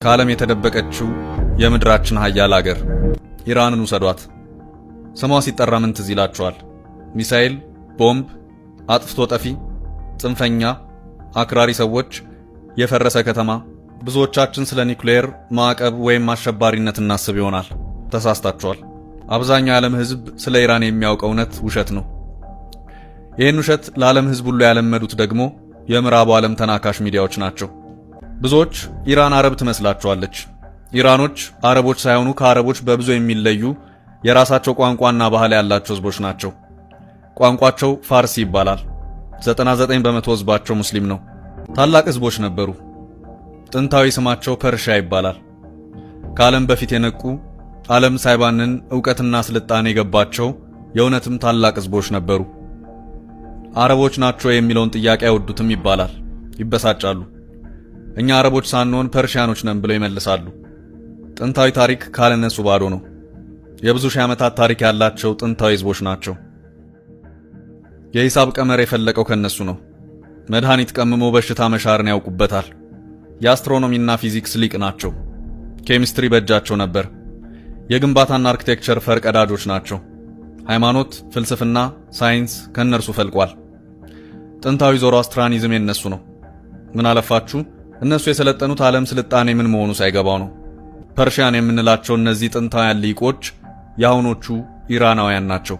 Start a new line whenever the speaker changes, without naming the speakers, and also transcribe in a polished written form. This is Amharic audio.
ከዓለም የተደበቀችው የምድራችን ሀያል አገር ኢራንን ውሰዷት። ስሟ ሲጠራ ምን ትዝ ይላችኋል? ሚሳኤል፣ ቦምብ፣ አጥፍቶ ጠፊ፣ ጽንፈኛ፣ አክራሪ ሰዎች፣ የፈረሰ ከተማ። ብዙዎቻችን ስለ ኒውክሌር ማዕቀብ ወይም አሸባሪነት እናስብ ይሆናል። ተሳስታችኋል። አብዛኛው የዓለም ሕዝብ ስለ ኢራን የሚያውቀው እውነት ውሸት ነው። ይህን ውሸት ለዓለም ሕዝብ ሁሉ ያለመዱት ደግሞ የምዕራቡ ዓለም ተናካሽ ሚዲያዎች ናቸው። ብዙዎች ኢራን አረብ ትመስላቸዋለች። ኢራኖች አረቦች ሳይሆኑ ከአረቦች በብዙ የሚለዩ የራሳቸው ቋንቋና ባህል ያላቸው ህዝቦች ናቸው። ቋንቋቸው ፋርሲ ይባላል። 99% ህዝባቸው ሙስሊም ነው። ታላቅ ህዝቦች ነበሩ። ጥንታዊ ስማቸው ፐርሺያ ይባላል። ከዓለም በፊት የነቁ፣ ዓለም ሳይባንን ዕውቀትና ስልጣኔ የገባቸው የእውነትም ታላቅ ህዝቦች ነበሩ። አረቦች ናቸው የሚለውን ጥያቄ አይወዱትም ይባላል። ይበሳጫሉ። እኛ አረቦች ሳንሆን ፐርሺያኖች ነን ብለው ይመልሳሉ። ጥንታዊ ታሪክ ካለነሱ ባዶ ነው። የብዙ ሺህ ዓመታት ታሪክ ያላቸው ጥንታዊ ህዝቦች ናቸው። የሂሳብ ቀመር የፈለቀው ከነሱ ነው። መድኃኒት ቀምሞ በሽታ መሻርን ያውቁበታል። የአስትሮኖሚና ፊዚክስ ሊቅ ናቸው። ኬሚስትሪ በእጃቸው ነበር። የግንባታና አርክቴክቸር ፈርቀዳጆች ናቸው። ሃይማኖት፣ ፍልስፍና፣ ሳይንስ ከእነርሱ ፈልቋል። ጥንታዊ ዞሮአስትራኒዝም የነሱ ነው። ምን አለፋችሁ እነሱ የሰለጠኑት ዓለም ስልጣኔ ምን መሆኑ ሳይገባው ነው። ፐርሺያን የምንላቸው እነዚህ ጥንታውያን ሊቆች የአሁኖቹ ኢራናውያን ናቸው።